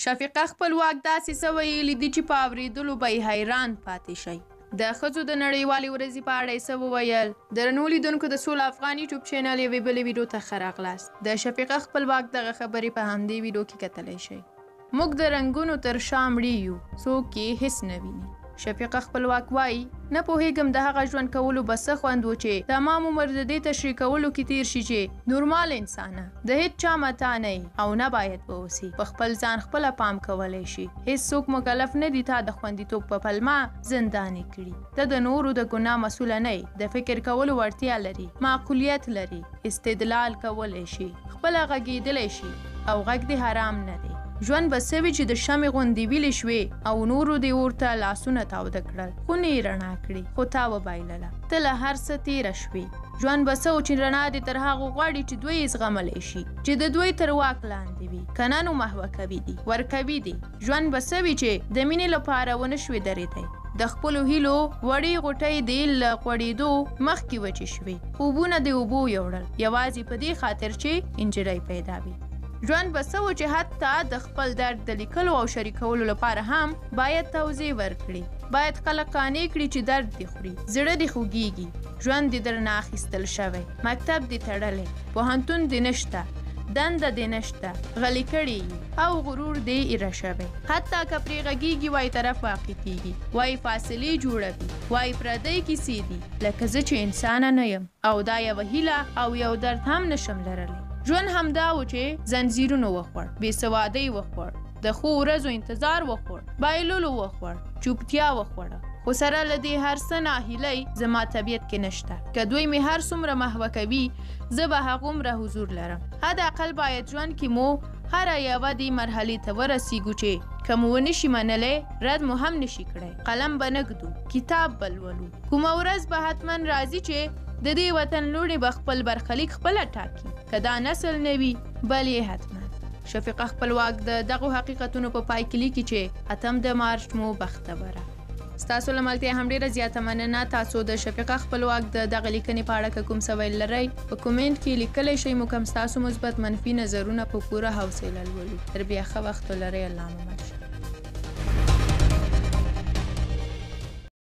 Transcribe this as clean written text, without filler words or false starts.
شفیقه خپلواک داسې څه ویلي دي چې په اورېدلو به یې حیران پاتې شئ. د ښځو د نړیوالې ورځې په اړه یې څه وویل؟ درنو لیدونکو د سوله افغان یوټیوب چینل یوې بلې ویډیو ته ښه راغلاست. د شفیقه خپلواک دغه خبرې په همدې ویډیو کې کتلی شئ. موږ د رنګونو تر شا مړې یو، څوک یې هیڅ نه ویني. شفیقه خپلواک وايي، نه پوهېږم د هغه ژوند کولو به څه خوند و چې تمام عمر د دې تشریح کولو کې تېر شي چې نورمال انسانه، د هېڅ چا متاع نه یې او نه باید واوسې، په خپل ځان خپله پام کولی شې، هېڅ څوک مکلف نه دي تا د خوندیتوب په پلمه زنداني کړي، ته د نورو د ګناه مسؤله نه یې، د فکر کولو وړتیا لرې، معقولیت لرې، استدلال کولی شې، خپله غږېدلی شې او غږ دې حرام نه دی. ژوند به څه وي چې د شمعې غوندې ویلې شوې او نورو دې اور ته لاسونه تاوده کړل، خونې یې رڼا کړې، خو تا وبایلله. ته له هر څه تېره شوې. ژوند به څه و چې رڼا دې تر هغو غواړي چې دوی یې زغملی شي، چې د دوی تر واک لاندې وي، که نه نو محوه کوي دې، ورکوي دې. ژوند به څه وي چې د مینې لپاره ونه شوې درېدی، د خپلو هیلو وړې غوټۍ دې له غوړېدو مخکې وچې شوې، خوبونه دې اوبو یوړل، یوازې په دې خاطر چې انجلۍ پیدا وي. ژوند به څه و چې حتی د خپل درد د لیکلو او شریکولو لپاره هم باید توضیح ورکړي، باید خلک قانع کړي چې درد دې خوري، زړه دې خوږیږي، ژوند دې درنه اخیستل شوی، مکتب دې تړلی، پوهنتون دې نشته، دنده دې نشته، غلي کړی یې او غرور دې ایره شوی. حتی که پرې غږیږي وایي طرف واقع کیږي، وایي فاصلې جوړوي، وایي پردۍ کیسې دي، لکه زه چې انسانه نه یم او دا یوه هیله او یو درد هم نشم لرلی. ژوند همدا و چې زنځیرونو وخوړ، بې سوادۍ وخوړ، د ښو ورځو انتظار وخوړ، بایللو وخوړ، چوپتیا وخوړه. خو سره له دې هر څه ناهیلۍ زما طبیعت کې نشته. که دوی مې هر څومره محوه کوي، زه به هغومره حضور لرم. حد اقل باید ژوند کې مو هره یوه دې مرحلې ته ورسیږو چې که مو ونشي منلی، رد مو هم نشي کړی. قلم به نه ږدو، کتاب به لولو. کومه ورځ به حتما راځي چې د دې وطن لوڼې به خپل برخلیک خپله ټاکي. که دا نسل نه وي، بل یې حتما. شفیقه خپلواک د دغو حقیقتونو په پای کې لیکي چې اتم د مارچ مو بختوره. ستاسو له ملتیا هم ډیره زیاته مننه. تاسو د شفیقه خپلواک د دغه لیکنې په اړه که کوم څه ویل لرئ په کومنټ کې لیکلی شئ. موږ هم ستاسو مثبت منفي نظرونه په پوره حوصله لولو. تر بیا ښه وخت ولرئ. الله مو مل شه.